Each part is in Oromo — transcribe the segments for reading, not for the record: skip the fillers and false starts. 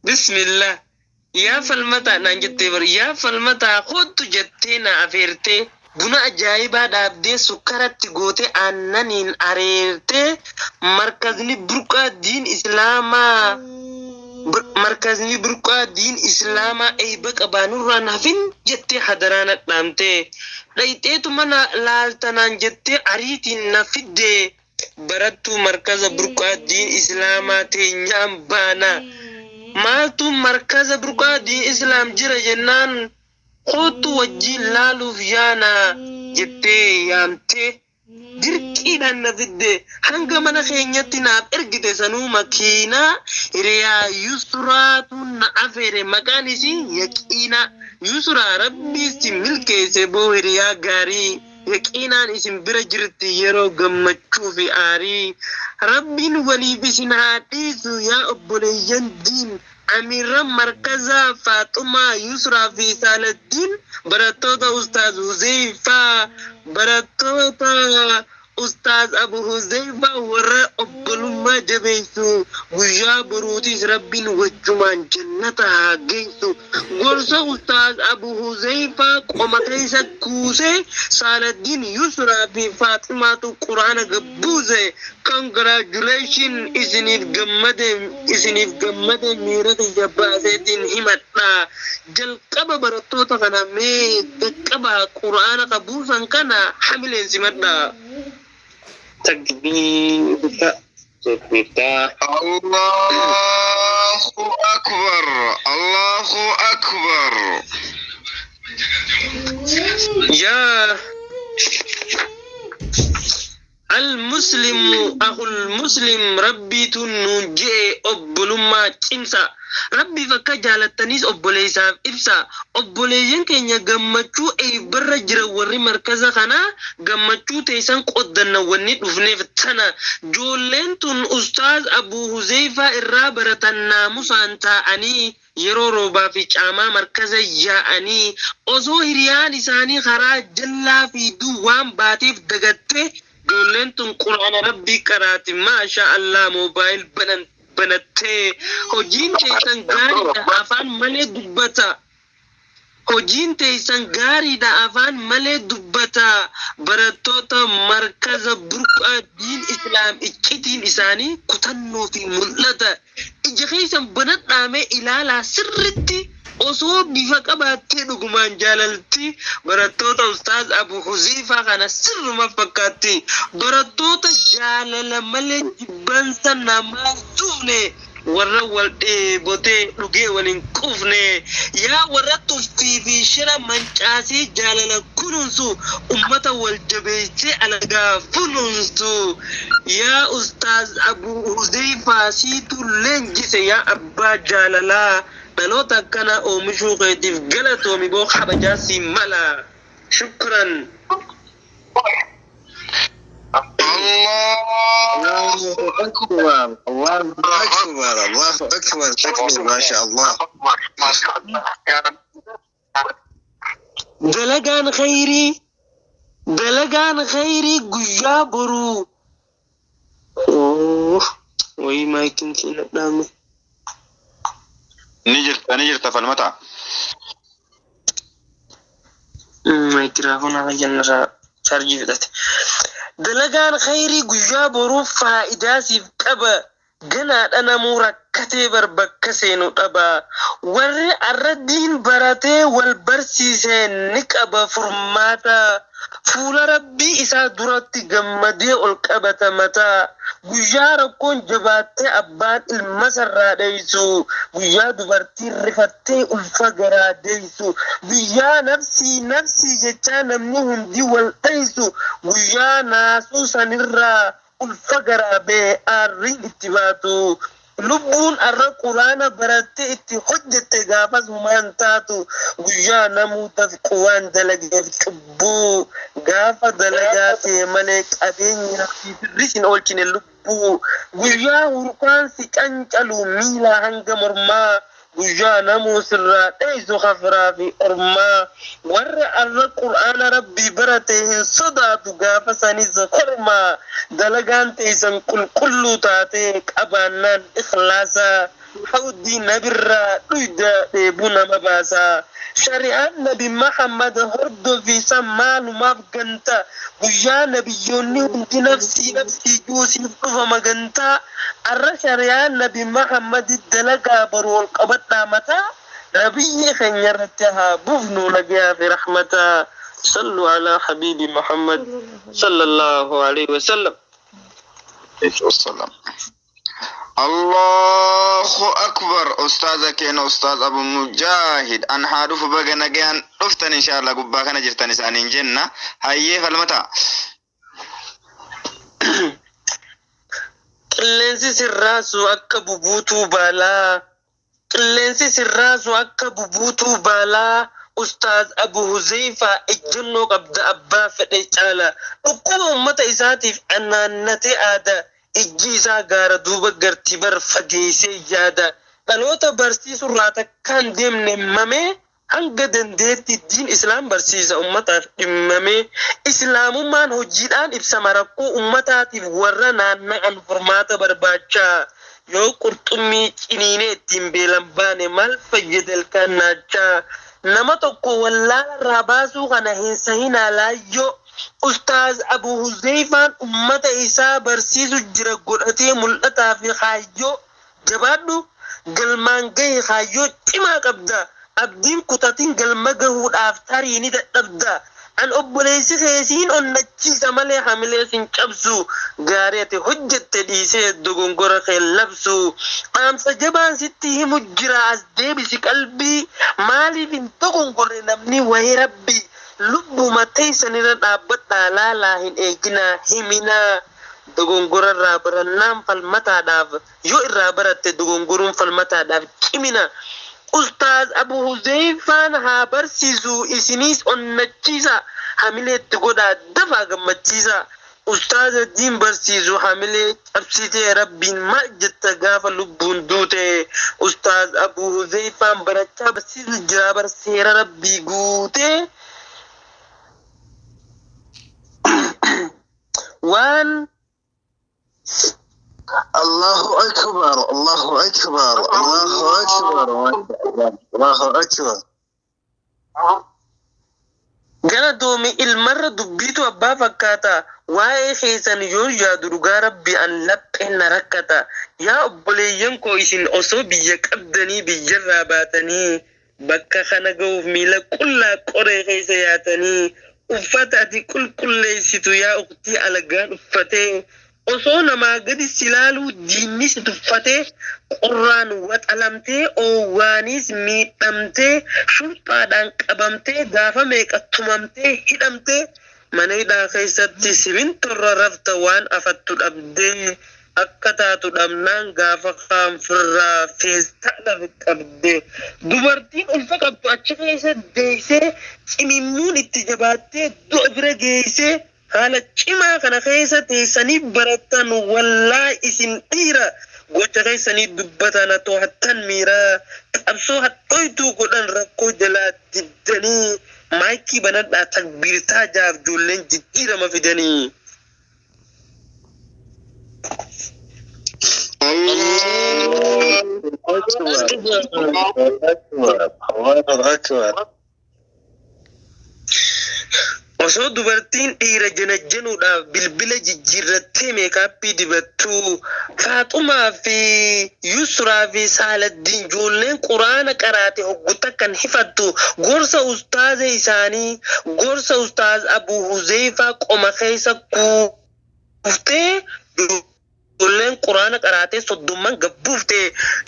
Bismillah. Yaa Falmataa naan jettee bar, yaa Falmataa kottu jettee na afeertee, buna ajaa'ibaa dhaabdee sukkaratti gootee aannaniin areertee, markazni burqaa diin islaamaa, markazni burqaa diin islaamaa eeyba qabaa nurraan hafin jettee hadaraa na dhaamtee, dhayxeetuma na laalta naan jettee ariitiin na fiddee. Barattuu markaza burqaa diin islaamaa teenyaan baana. Maaltu markaza burqaa diin islaam jira jennaan, koottu wajjiin laaluuf yaana jettee yaamtee dirqiidhaan na fidde, hanga mana keenyatti naaf ergite. Sanuu makiinaa hiriyaa Yusraatu na afeere, maqaan isii Yaqiinaa. Yusraa, Rabbii si milkeesse boo, hiriyaa gaarii Yaqiinaan isin bira jirti yeroo gammachuu fi aarii. Rabbiin waliif isin haa dhiisu yaa obboleeyyan diin. Amiirran markazaa Faaxumaa, Yusraa fi Saaladdiin, barattoota Ustaaz Huzeyfaa, barattoota Ustaaz Abu Huzeyfaa warra obbolummaa jabeessu, guyyaa boruutis Rabbiin wajjumaan jannata haa geessu. Gorsa Ustaaz Abu Huzeyfaa qoma keessa kuuse, Saaladdiin, Yusraa fi Faaximaatu Qur'aana gad buuse. Congratulation, isiniif gammade, isiniif gammade, miira kiyya baaseetiin himadha. Jalqaba barattoota kana mee qaqqabaa, Qur'aana ka buusan kana hamileen simadha. Takbiir, takbiir. Allahu akbar. Allahu akbar. Yaa المسلم أخو المسلم, rabbiitu nuun je'e obbolummaa cimsa. Rabbiif akka jaalattaniis obboleessaaf ibsa. Obboleeyyan keenya gammachuu eebbarra jira, warri markaza kanaa gammachuu teessan qoddanna, wanni dhufneef tana. Joolleen tun Ustaaz Abuu Huzeyfaa irraa baratan, naamusaan taa'anii yeroo roobaa fi caamaa markaza yaa'anii, osoo hiriyaan isaanii karaa jallaa fiiduu waan baateef dagatte, ijoolleen tun Quraana Rabbii qaraati, maasha Allah. Mobile banan banattee hojiin teessan gaariidha afaan malee dubbata. Hojiin teessan gaariidha afaan malee dubbata. Barattoota markaza burqaa diin islaam, iccitiin isaanii kutannoo fi mul'ata. Ija keessan banadhaamee ilaalaa sirritti, osoo bifa qabaattee dhugumaan jaalalti barattoota Ustaaz Abu Huziifaa kana sirruma fakkaatti. Barattoota jaalala malee jibbansa namaa suufne, warra wal dheebotee dhugee waliin quufne, yaa warra tuffii fi shira mancaasee jaalala kunuunsu, ummata wal jabeessee alagaa funuunsu, yaa Ustaaz Abu Huzeyfaa, siitu leenjise. Yaa abbaa jaalalaa, dhaloota akkana oomishuu keetiif galatoomi boo, kabajaa sii mala. Shukran. الله أكبر، الله أكبر، الله أكبر، تكبير، ما شاء الله. Dalagaan khayrii, dalagaan khayrii guyyaa boruu. Oh, wayii, maayikiin keenya dhaame. Ni jirta, ni jirta, Falmata. Maayikiraafoon haala jannarraa chaarjii fudhate. Dalagaan khayrii guyyaa boruu faayidaa siif qaba. Ganaadha namuu rakkatee bar bakka seenu dhaba. Warri arra diin baratee wal barsiise ni qaba furmaata. Fuula Rabbii isaa duratti gammadee ol qabata mataa. Guyyaa rakkoon jabaattee abbaan ilma sarraa dheeysu. Guyyaa dubartiin rifattee ulfa garaa deessu. Guyyaa nafsii nafsii jechaa namni hundi wal dheeysu. Guyyaa naasuu sanirraa ulfa garaa bee aarriin itti baatu. Lubbuun arra Quraana barattee itti hojjette gaafas humaan taatu. Guyyaa namuu dafqu waan dalageef cubbuu. Gaafa dalagaa ta'e malee qabeenya fi firris hin oolchine lubbuu. Guyyaa hurkaan si cancalu miilaa hanga mormaa. Guyyaa namuu sirraa dheeysu kafiraa fi ormaa. Warra arra Qur'aana Rabbii barate hin sodaatu gaafa sanis kormaa. Dalagaan teeysan qulqulluu taatee qabaannaan ikhlaasa. Hawdii nabirraa dhuyda dheebuu nama baasa. Shari'aan Nabi Muhammad hordofiisa maalumaaf ganta. Guyyaa nabiyyoonni hundi nafsii nafsii juu siif dhufa magantaa. Arra shari'aan Nabi Muhammad dalagaa baru ol qabadhaa mataa. Nabiyyi keenya irratti haa buufnu nagayaa fi rahmataa. Sallu ala habiibi Muhammad sallallahu alaihi wasallam. Wassalam. Allahu akbar. Ustaaza keenya, Ustaaz Abu Mujaahid, an haa dhufu, baga nagayaan dhuftan. Inshallah gubbaa kana jirtan isaaniin jenna. Hayyee, Falmata. Qilleensi sirraasu akka bubuutuu baalaa. Qilleensi sirraasu akka bubuutuu baalaa. Ustaaz Abu Huzeyfaa, ejjennoo qabda abbaa fedhe caala. Dhukkuba uummata isaatiif anaannatee aada. Ijji isaa gaara duuba garti bar fageessee yaada. Dhaloota barsiisurraa takkaan deemne mamee, hanga dandeetti diin islaam barsiisa ummataaf dhimmamee. Islaamummaan hojiidhaan ibsama, rakkoo ummataatiif warra naanna'an furmaata barbaachaa. Yoo qurxummii ciniinee ittiin beelan baane, maal fayyada ilkaan naachaa? Nama tokko wallaala irraa baasuu kana hin sahinaa laayyoo. Ustaaz Abu Huzeyfaan ummata isaa barsiisu jira godhatee mul'ataa fi kaayyoo. Jabaadhu, galmaan gahe, kaayyoo cimaa qabda. Abdiin kutatin, galma gahuudhaaf tarii ni dadhabda. An obboleessi keesiin onnachiisa malee hamilee sin cabsu. Gaarii ati hojjette dhiisee dogongora kee labsu. Dhaamsa jabaan sitti himu jira, as deebisi qalbii. Maaliif hin dogongorre namni wahee Rabbi? Lubbuma teessanirra dhaabbadhaa laalaa, hin eeginaa himinaa. Dogongora irraa barannaan falmataadhaaf, yoo irraa baratte dogongoruun falmataadhaaf cimina. Ustaaz Abu Huzeyfaan haa barsiisu, isiniis onnachiisa, hamileetti godhaa, dafaa gammachiisa. Ustaaza diin barsiisu hamilee cabsitee, Rabbiin maal jetta gaafa lubbuun duute? Ustaaz Abu Huzeyfaan barachaa barsiisu jira bar seera Rabbii guutee. Waan Allahu akbar, Allahu akbar, Allahu akbar, Allahu akbar. Gara doomi ilmarra dubbiitu abbaa fakkaata. Waa'ee keessan yoo yaadu, dhugaa Rabbi an lapheen na rakkata. Yaa obboleeyyan koo, isin osoo biyya qabdanii biyyarraa baatanii, bakka kana ga'uuf miila qullaa qoree keessa yaatanii, uffata ati qulqulleessitu, yaa uktii, alagaan uffatee, osoo namaa gadi si ilaaluu diinni si tuffatee, qorraan waxalamtee, oowwaaniis miidhamtee, shurxaadhaan qabamtee, gaafa meeqa tumamtee hidhamtee, mana hidhaa keessatti simintoorra rafta, waan afattu dhabdee, akka taatu dhabnaan gaafa kaanfirraa feestaala qabde. Dubartiin ulfa qabdu achi keessa deessee, cimimmuun itti jabaattee du'a bira geessee. Haala cimaa kana keessa teessanii barattan, wallaa isin dhiira. Gocha keessanii dubbatan to'attan miiraa, qabsoo hadhoytuu godhan rakkoo jalaa diddanii. Maayikii banadhaa, takbiirtaa jaaf ijoolleen jijjiirama fidanii. Allahu akbar. Osoo dubartiin dhiira janajjanuudhaaf bilbila jijjiirrattee meekaappii dibattuu, Faaxumaa fi Yusraa fi Saaladdiin ijoolleen Quraana qaraate hogguta kan hifattu, gorsa ustaaza isaanii, gorsa Ustaaz Abu Huzeyfaa qoma keessa kuuftee, ijoolleen Quraana qaraatee 30n gabbuufte.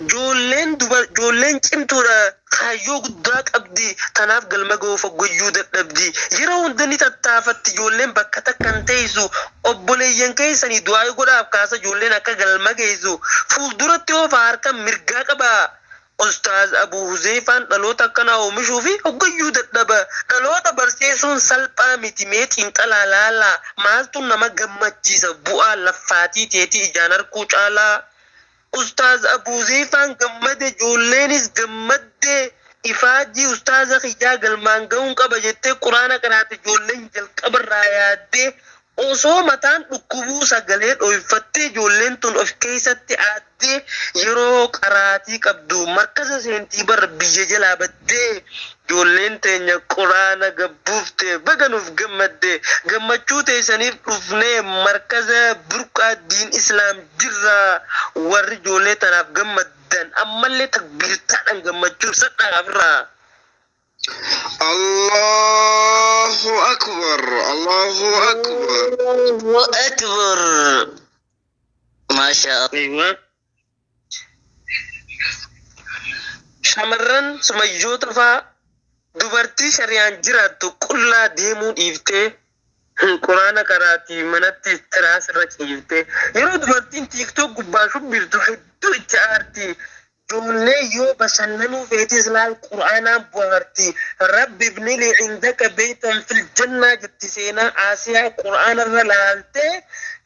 Ijoolleen dubar, ijoolleen cimtuudha, kaayyoo guddaa qabdi. Tanaaf galma ga'uuf hoggayyuu dadhabdi, yeroo hunda ni tattaafatti. Ijoolleen bakka takkan teessu. Obboleeyyan keessanii du'aa godhaaf kaasa, ijoolleen akka galma geessu fuulduratti oofa harka mirgaa qaba. Ustaaz Abu Huzeyfaan dhaloota akkanaa oomishuu fi hoggayyuu dadhaba. Dhaloota barsiisuun salphaa miti, mee xiinxalaa laalaa. Maaltu nama gammachiisa bu'aa laffaatii teetii ijaan arguu caalaa? Ustaaz Abuuzeefaan gammade, ijoolleenis gammadde. Ifaajii ustaaza kiyyaa galmaan ga'uun qaba jettee quraana qaraate ijoolleen jalqabarraa yaaddee, osoo mataan dhukkubuu sagalee dhoyfattee, ijoolleen tun of keessatti aaddee yeroo qaraatii qabdu markaza seentii bar biyya jalaa baddee. Ijoolleen teenya quraana gabbuufte, baga nuuf gammadde. Gammachuu teessaniif dhufnee markaza Burqaa Diin Islaam jirra. Warri ijoollee tanaaf gammaddan ammallee takbiirtaadhaan gammachuu ibsadhaa ofirraa. Allahu akbar, Allahu akbar. Allahu akbar. Maasha Allah. Shamarran sumayyoota faa, dubartii shari'aan jiraattu qullaa deemuu dhiiftee quraana qaraatii manatti tiraas irra ciiftee, yeroo dubartiin TikTok gubbaa shubbiftu hedduu itti aarti. Ijoollee yoo bashannanuu feetis laal quraanaan bohaarti. "Rabbi ibni li indaka beeytan fil jannaa" jetti. Seenaa Aasiyaa quraanarra laaltee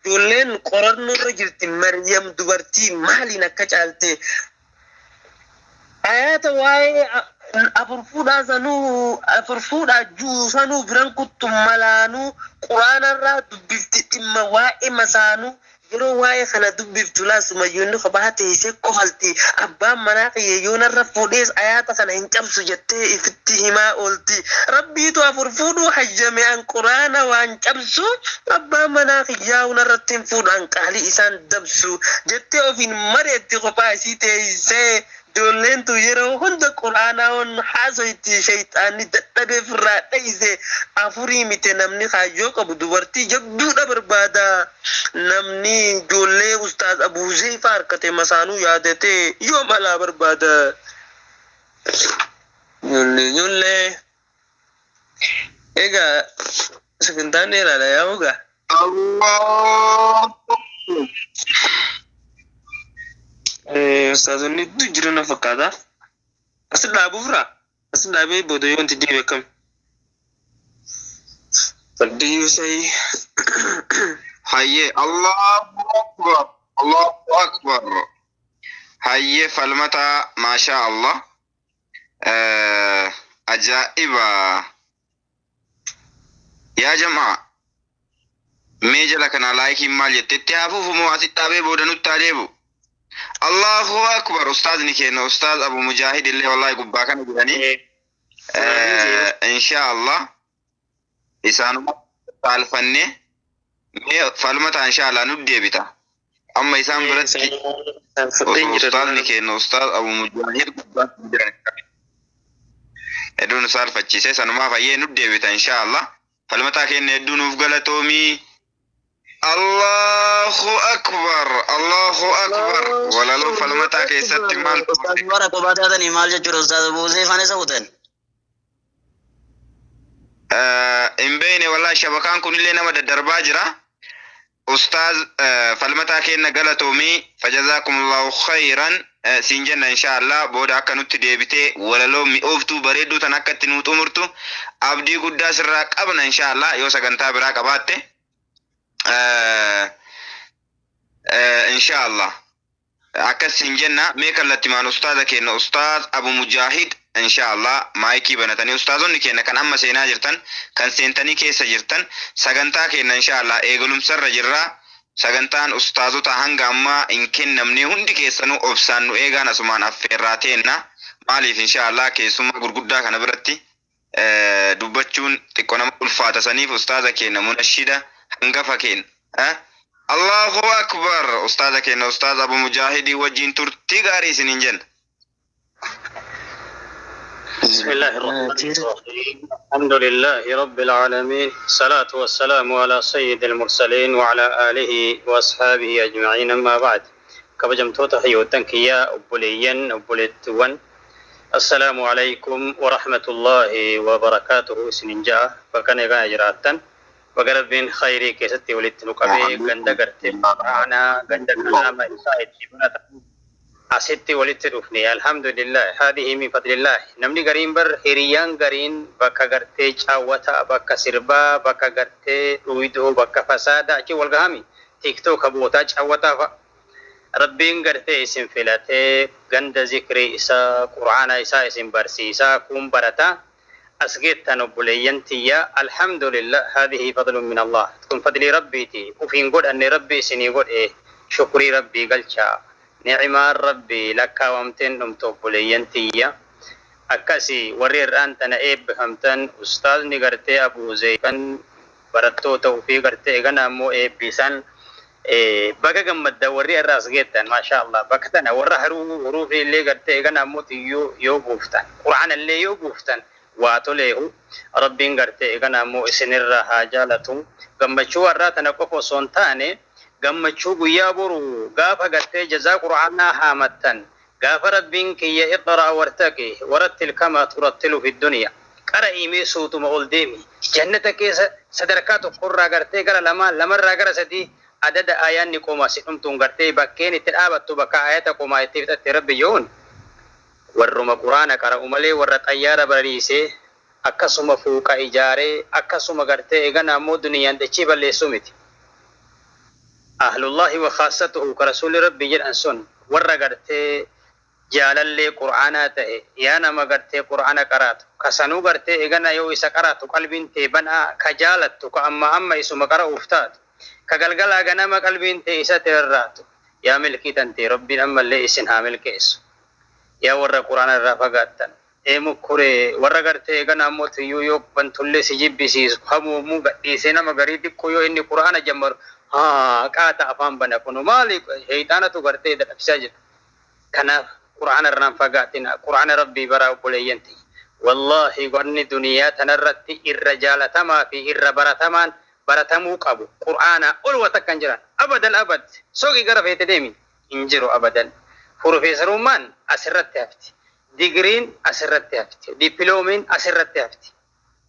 ijoolleen qorannoo irra jirti. Maryam dubartii maaliin akka caalte, ayaata waa'ee afur fuudhaa sanuu, afur fuudhaa juu sanuu biran kuttu malaanuu quraanarraa dubbifti. Dhimma waa'ee masaanuu yeroo waa'ee kana dubbiftu laa sumayyoonni kophaa teessee kofalti. "Abbaan manaa kiyya yoo narra fuudhees ayaata kana hin cabsu" jettee ifitti himaa oolti. "Rabbiitu afur fuudhuu hayyame, an quraana waan cabsu abbaan manaa kiyyaa narratti hin fuudhu, an qaalii isaan dabsu" jettee ofiin mareetti kophaa isii teessee. Ijoolleen tun yeroo hunda quraanaa haasoyti. Shayxaanni dadhabee ofirraa dhayse. Afurii mite, namni kaayyoo qabu dubartii jabduudha barbaada. Namni ijoollee ustaaz Abuuzeefaa harkate masaanuu yaadatee yoo malaa barbaada. Ijoollee, ijoollee, egaa sagantaan dheeraadha yaa ogaa. Allah. Ustaazonni hedduu jiran na fakkaata. As dhaabuufra as dhaabee booda yoo wanti deebi akkam. What do you say? Hayyee, Allahu akbar, Allahu akbar. Hayyee Falmataa, maashaa Allah. Ajaa'iba. Yaa jamaa, mee jala kana likeiin maal jettetti hafuufu moo asitti dhaabee booda nutti haa deebi'u? Allahu akbar, ustaazni keenya ustaaz Abu Mujaahid illee wallahi gubbaa kana jiranii. Insha Allah isaanuma saalfannee mee Falmataa insha Allah nu deebita. Amma isaan biratti ustaazni keenya ustaaz Abu Mujaahid gubbaa jiran. Hedduu nu saalfachiise sanumaaf. Hayyee, nu deebita insha Allah. Falmataa keenya hedduu nuuf galatoomii. Allahu akbar, Allahu akbar. Walaloo Falmataa keessatti maal Ustaaz bara kophaa taatanii maal jechuudha? Ustaaz Buusee faana isa kutan? Hin beekne wallahi, shabakaan kunillee nama daddarbaa jira. Ustaaz Falmataa keenya galatoomii, fajazaakumullahu khayran siin jenna. Insha Allah booda akka nutti deebitee walaloo mi'ooftuu bareedduu tan akka itti nuu xumurtu abdii guddaa sirraa qabna insha Allah yoo sagantaa biraa qabaatte. Insha Allah akkas siin jenna. Mee kallattimaan ustaaza keenya ustaaz Abu Mujaahid insha Allah maayikii banatanii, ustaazonni keenya kan amma seenaa jirtan, kan seentanii keessa jirtan, sagantaa keenya insha Allah eegalumsarra jirra. Sagantaan ustaazota hanga ammaa hin kennamne. Hundi keessanuu obsaan nu eegaan asumaan affeerraa teenna. Maaliif, insha Allah keessummaa gurguddaa kana biratti dubbachuun xiqqoo nama ulfaata. Saniif ustaaza keenya munashida hangafa keenya, Allahu akbar, ustaaza keenya ustaaz Abu Mujaahidii wajjin turtii gaarii isiniin jenna. بسم الله الرحمن الرحيم، الحمد لله رب العالمين، الصلاة والسلام على سيد المرسلين وعلى آله وأصحابه أجمعين، أما بعد. Kabajamtoota hayyoottan kiyyaa, obboleeyyan, obboleettiiwwan, السلام عليكم ورحمة الله وبركاته isinin ja'a. Bakka nagaa jiraattan, baga rabbiin khayrii keessatti walitti nu qabee ganda gartee quraanaa, ganda kalaama isaa itti barata asitti walitti dhufne. Alhamdulillah, هذه من فضل الله. Namni gariin bar hiriyyaan gariin bakka gartee caawwata, bakka sirbaa, bakka gartee dhuydoo, bakka fasaada achi wal gahami, TikTok bootaa caawwataa fa'a. Rabbiin gartee isin filatee ganda zikrii isaa qur'aana isaa isin barsiisaa kun barataa as geettan obboleeyyan tiyya, alhamdulillah, haadhihi fadlun min Allah, kun fadlii Rabbiiti. Ufiin godhanne, Rabbi isinii godhe. Shukrii Rabbii galchaa. Ni'imaan Rabbii lakkaawamteen dhumtu, obboleeyyan tiyya. Akkasi warri irraan tana eebbifamtan, ustaazni gartee Abu Zeefan barattoota ufii gartee egana ammoo eebbisan. Baga gammadda warri irra as geettan, maasha Allah. Bakka tana warra haruu huruufii illee gartee egana ammoo tiyyuu yoo buuftan, qur'aana illee yoo buuftan waa toleehu. Rabbiin gartee egana ammoo isinirra haa jaalatu. Gammachuu warraa tana qofa osoo hin taane, gammachuu guyyaa boru gaafa gartee jazaa qur'aanaa haamattan, gaafa Rabbiin kiyya "اقرأ وارتق ورتل كما ترتل في الدنيا", qara'ii mee suutuma ol deemi, jannata keessa sadarkaa tokkorraa gartee gara lamaa, lamarraa gara sadii, adada aayaanni qomaa si dhumtuun gartee bakkeen itti dhaabattu bakka ayata qomaa itti fixatte. Rabbi yoon warruma quraana qara'u malee warra xayyaara bariisee akkasuma fuuqa ijaaree akkasuma gartee egana ammoo duniyaan dachii balleessuu miti. أهل الله وخاصته ka rasuulli Rabbi jedhan sun warra gartee jaalallee qur'aanaa ta'e. Yaa nama gartee qur'aana qaraatu, kasanuu gartee egana yoo isa qaraatu qalbiin tee banaa ka jaalattu, ka amma amma isuma qara'uuf taatu, ka galgalaa ganama qalbiin tee isa tirarraatu, yaa milkii tantee Rabbiin ammallee isin haa milkeessu. Yaa warra qur'aana irraa fagaattan, ee mukkuree warra gartee egana ammoo tiyyuu yoo bantullee si jibbisiisu, hamuumuu gadhiisee nama garii xiqqoo yoo inni qur'aana jammaru haa qaata afaan bana, kunu maali? Sheeyxaanatu gartee dadhabsisaa jira. Kanaaf qur'aana irraan fagaatina. Qur'aana Rabbii baraa, obboleeyyan tiyya. Wallaahi, wanni duniyaa tanarratti irra jaalatamaa fi irra baratamaan baratamuu qabu qur'aana ol wa takka hin jiran, abadan abad. Soqii gara feete deemi, hin jiru abadan. Profeesarummaan asirratti hafti, digiriin asirratti hafti, dippiloomiin asirratti hafti.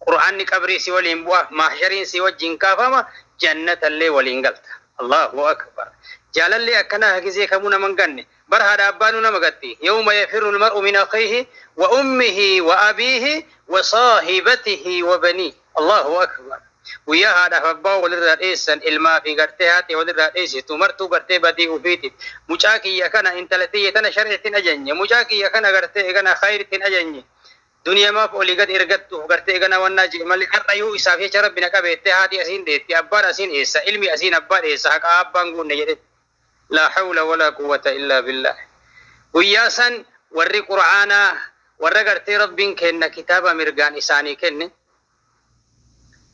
Qur'aanni qabrii si waliin bu'a, mahshariin si wajjin kaafama, jannatallee waliin galta. Allahu akbar! Jaalallee akkanaa gisee kamuu nama hin ganne. Bar haadha abbaanuu nama gatti. يوم يفر المرء من أخيه وأمه وأبيه وصاحبته وبنيه. Allahu akbar! Guyyaa haadhaaf abbaa walirraa dheessan, ilmaa fi gartee haati walirraa dheessitu, martuu gartee badii ufiitiif. Mucaa kiyya kana, intala tiyya tana shar'ittiin ajanye, mucaa kiyya kana gartee kana khayrittiin ajanye, duniyamaaf olii gad ergattuuf gartee gana wannaa jedhe malee, har'a yoo isaaf jecha Rabbi na qabeette, haati asiin deetti, abbaan asiin eessa, ilmi asiin abbaa dheessa, haqa abbaan guunne jedhe. لا حول ولا قوة إلا بالله. Guyyaa san warri qur'aanaa, warra gartee Rabbiin kenna kitaaba mirgaan isaanii kenne,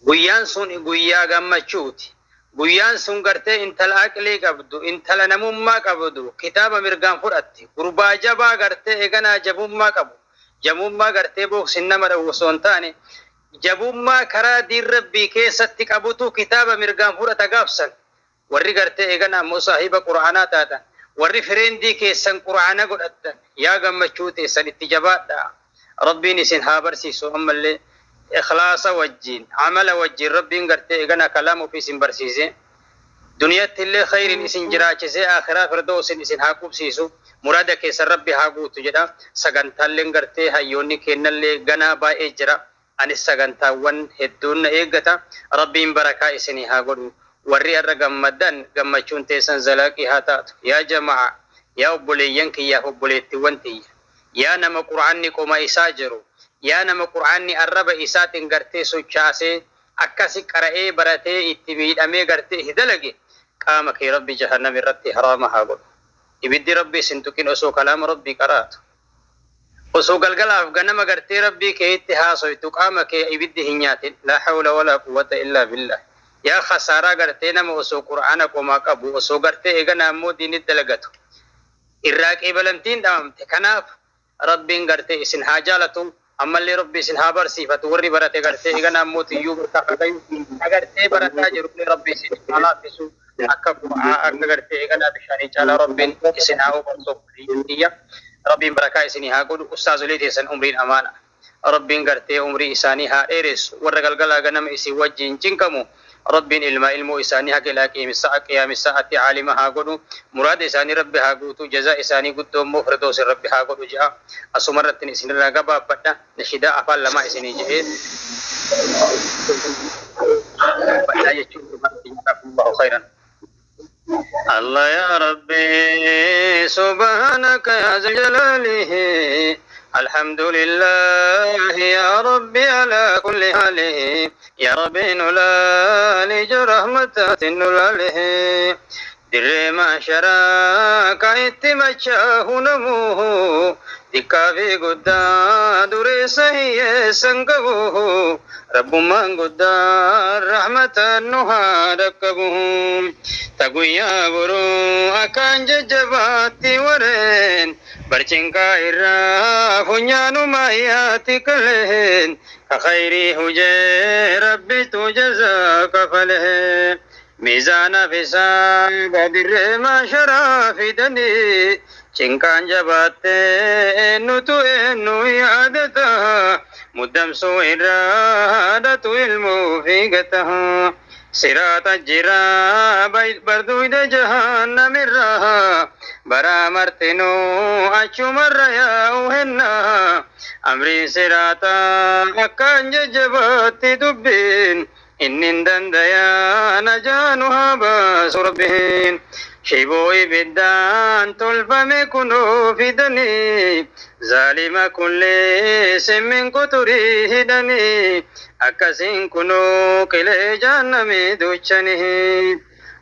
guyyaan sun guyyaa gammachuuti. Guyyaan sun gartee intala aqlii qabdu, intala namummaa qabdu kitaaba mirgaan fudhatti. Gurbaa jabaa gartee eganaa jabummaa qabu, jabummaa gartee booksin nama dha'u osoo hin taane, jabummaa karaa diin Rabbii keessatti qabutu kitaaba mirgaan fudhata gaafsan. Warri gartee eganaa ammoo saahiba qur'aanaa taatan, warri friendii keessan qur'aana godhattan, yaa gammachuu teessan, itti jabaadha. Rabbiin isin haa barsiisu. Ammallee ikhlaasa wajjiin, amala wajjiin Rabbiin gartee eganaa kalaama ofii isin barsiise, duniyatti illee khayriin isin jiraachisee akhiraa firdoosin isin haa qubsiisu. Muraada keessan Rabbi haa guutu jedha. Sagantaalleen gartee hayyoonni kennallee ganaa baay'ee jira. Anis sagantaawwan hedduun na eeggata. Rabbiin barakaa isinii haa godhu. Warri irra gammaddan, gammachuun teessan zalaaqii haa taatu. Yaa jama'a, yaa obboleeyyan kiyyaaf obboleettiiwwan tiyya, yaa nama qur'aanni qoma isaa jiru, yaa nama qur'aanni arraba isaatiin gartee sochaasee akkasi qara'ee baratee itti miidhamee gartee dalage, qaama kee Rabbi jahannam irratti haraama haa godhu. Ibiddi Rabbi isin tuqin. Osoo kalaama Rabbii qaraatu, osoo galgalaaf ganama gartee Rabbii kee itti haasoytu, qaama kee ibiddi hin nyaatin. لا حول ولا قوة إلا بالله. Yaa khasaaraa gartee nama osoo qur'aana qomaa qabu, osoo gartee eegana ammoo diinit dalagatu irraa qeebalamtiin dhabamte. Kanaaf Rabbiin gartee isin haa jaalatu. Ammallee Rabbi isin haa barsiifatu. Warri barate gartee eegana ammoo tiyyuu bakka hagayu agartee barataa jiru, Rabbi isin haa laaffisu. Akka qur'aa akka gartee eeganaa bishaanii caalaa Rabbiin isin haa hubansu. Tiyya, Rabbiin barakaa isinii haa godhu. Ustaazolee teessan umriin amaana. Rabbiin gartee umrii isaanii haa dheeressu. Warra galgalaa ganama isin wajjin cinqamu, Rabbiin ilma ilmoo isaanii haga ilaa qiyaami sa'atti caalima haa godhu. Muraada isaanii Rabbi haa guutu. Jazaa isaanii guddoo immoo firdoosin Rabbi haa godhu je'a. Asuma irratti isinirraa gabaabbadha. Nashidaa afaan lamaa isinii jedhee badhaa jechuun. Allahu khayran. الله يا ربي سبحانك يا ذا جلاله الحمد لله يا ربي على كل حاله يا ربي نلالج رحمة نلاله dirree maasharaa ka itti machaa'u namuu xiqqaa fi guddaa dureessa hiyyeessan qabu rabbummaan guddaa rahmatan nu haa dhaqqabu ta guyyaa boruu akkaan jajjabaatti wareen barcinqaa irraa funyaanuma yaati kaleen ka khayrii hujee rabbitu jazaa kafalee. ميزان فسان بدر ما شرا فدني چنکان جبات نتو نو یادتا مدم سو ارادت علم فیگتا صراط جرا بیت بردوید جهنم الرها برا مرتنو اچمر ریا اوهنا امری صراطا اکان جبات دبین إن دنديا نجانها باس ربهن شيبوي بالدان تلفم كنو في دني ظالم كل سم كتري دني أكسين كنو كل جهنم دوشنه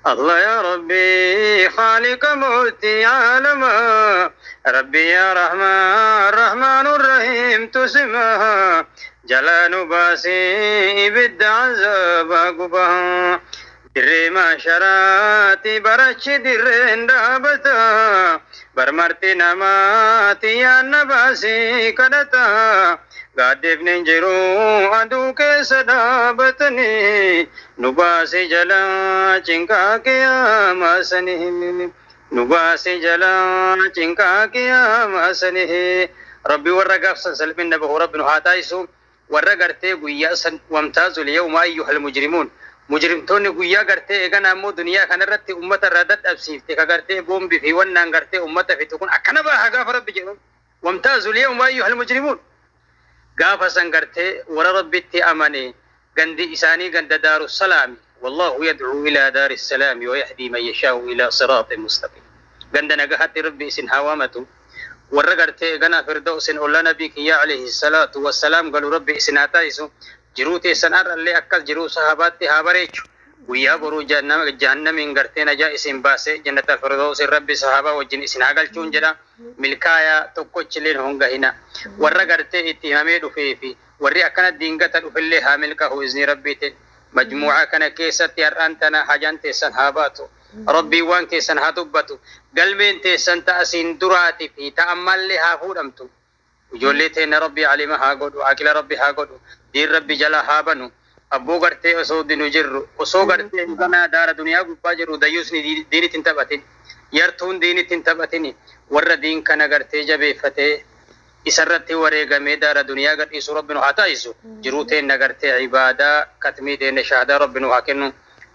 الله يا ربي خالق موتي عالما ربي يا رحمن الرحمن الرحيم تسمى جلال باسي بد عذاب قبها dirree maasharaati barachi dirreen dhaabata barmarti namaati yaanna baasii kadhata gaaddifni hin jiru aduu keessa dhaabatanii nu baasi jala cinqaa qiyaamaa nu baasi jala cinqaa qiyaamaa rabbi warra gaafsan salphinna bahu rabbi nu haa taasisu warra gartee guyyaa san wamtaazul yawma ayyuhal mujrimuun mujrimtoonni guyyaa gartee eegana ammoo duniyaa kanarratti ummata irraa dadhabsiifte ka gartee boombii fi wannaan gartee ummata fitu kun akkana baha gaafa rabbi jedhu wamtaazul yawma ayyuhal mujrimuun gaafa san gartee warra rabbitti amane gandi isaanii ganda daaru salaami wallahu yadcuu ilaa daari salaami wayahdii man yashaau ilaa siraatin mustaqim ganda nagahatti rabbi isin hawaamatu warra gartee eegana firdausin olla nabii kiyya alayhi salaatu wassalaam galu rabbi isin haa taasisu jiruu teessan har'allee akkas jiruu sahabaatti haa bareechu guyyaa boruu jahannamiin gartee najaa isin baase jannata firdausin rabbi sahabaa wajjin isin haa galchuun jedha milkaayaa tokkochilleen honga hina warra gartee itti himamee dhufee fi warri akkana diingata dhufillee haa milkaa'u izni rabbiitiin majmuucaa kana keessatti har'aan tana hajaan teessan haa baatu rabbii waan keessan haa dubbatu galmeen teessan ta'a siin duraatii fi ta'a ammallee haa fuudhamtu ijoollee teenna rabbii alima haa godhu aqila rabbi haa godhu diin rabbi jala haa banu abboo gartee osoo dinu jirru osoo gartee ganaa daara duniyaa gubbaa jirru dayyuusni diinitti hin taphatin yartuun diinitti hin taphatin warra diin kana gartee jabeeffatee isarratti wareegamee daara duniyaa gadhiisu rabbi nu haa taasisu jiruu teenna gartee ibaadaa katmii teenna shahaadaa rabbi nu haa kennu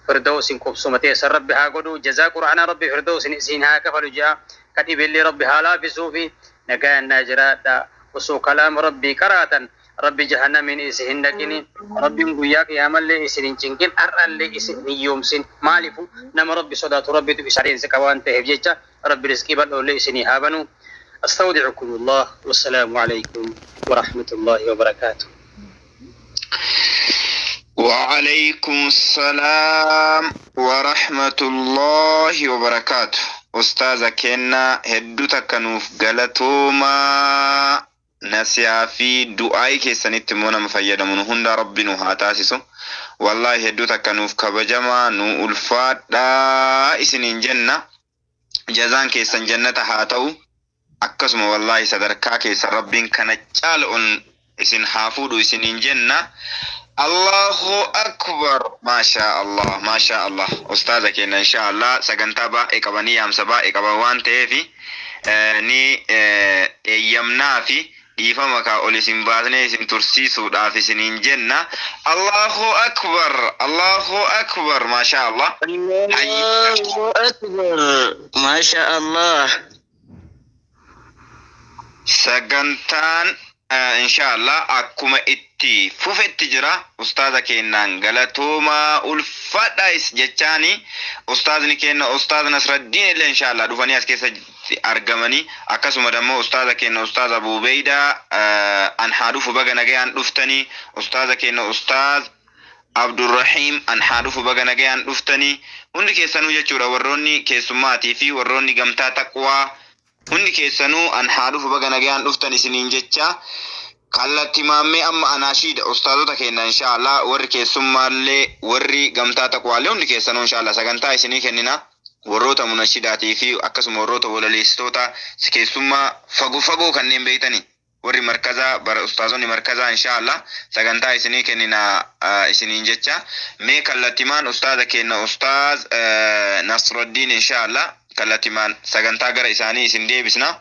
firdausin qubsuma teessan rabbi haa godhu jazaa qur'aanaa rabbi firdausin isiin haa kafalu ji'a kadhibillee rabbi haa laafisuu fi nagaan naa jiraadha osoo kalaama rabbii qaraatan rabbi jahannamiin isin hin dhaqini rabbiin guyyaa qiyaamallee isin hin cinqin har'allee isin hin yoomsin maalifu nama rabbi sodaatu rabbitu isa adeemsa qaba waan ta'eef jecha rabbi riskii bal'oollee isinii haa banu أستودعكم الله والسلام عليكم ورحمة الله وبركاته. وعليكم السلام ورحمة الله وبركاته. أستاذ كنا هدو تكنوف غلطوما نسيا في دعاء كيسانيت مونا مفيدمون هندا ربي نو هاتاسسو والله هدو تكنوف كبجما نو ألفات دا إسنين جنة جزان كيسان جنة هاتو akkasuma wallahi sadarkaa keessa rabbiin kana caaluun isin haa fuudhu isiniin jenna. Allahu akbar maasha Allah maasha Allah ustaaza keenya insha Allah sagantaa baay'ee qabanii yaamsa baay'ee qaban waan ta'eef ni eeyyamnaa fi dhiifama kaa ol isin baasnee isin tursiisuudhaaf isiniin jenna. Allahu akbar Allahu akbar maasha Allah. Allahu akbar maasha Allah. Sagantaan inshallah akkuma itti itti fufetti jira. Ustaaza keenyaan galatoomaa, ulfaadhaas jechaani. Ustaazni keenya Ustaaz Nasraddiin illee inshaallah dhufanii as keessatti argamanii, akkasuma dammoo ustaaza keenya Ustaaz Abuubeydaa an haa dhufu, baga nagayaan dhuftanii. Ustaaza keenya Ustaaz Abdurrahiim an haa dhufu, baga nagayaan dhuftanii hundi keessanuu jechuudha. Warroonni keessummaatii fi warroonni gamtaa taqwaa hundi keessanuu an haa dhufu, baga nagayaan dhuftan isiniin jecha. Kallatti maammee amma anaashiida ustaazota keenya inshaallah, warri keessummaallee, warri gamtaa taqwaallee, hundi keessanuu inshaallah sagantaa isinii kennina. Warroota munashidaatii fi akkasuma warroota walaleessitoota keessummaa fagoo fagoo kanneen beektanii, warri markazaa bara ustaazonni markazaa, inshaallah sagantaa isinii kennina isiniin jecha. Mee kallattimaan ustaaza keenya Ustaaz Nasraddiin, inshaallah kallattimaan sagantaa gara isaanii isin deebisna.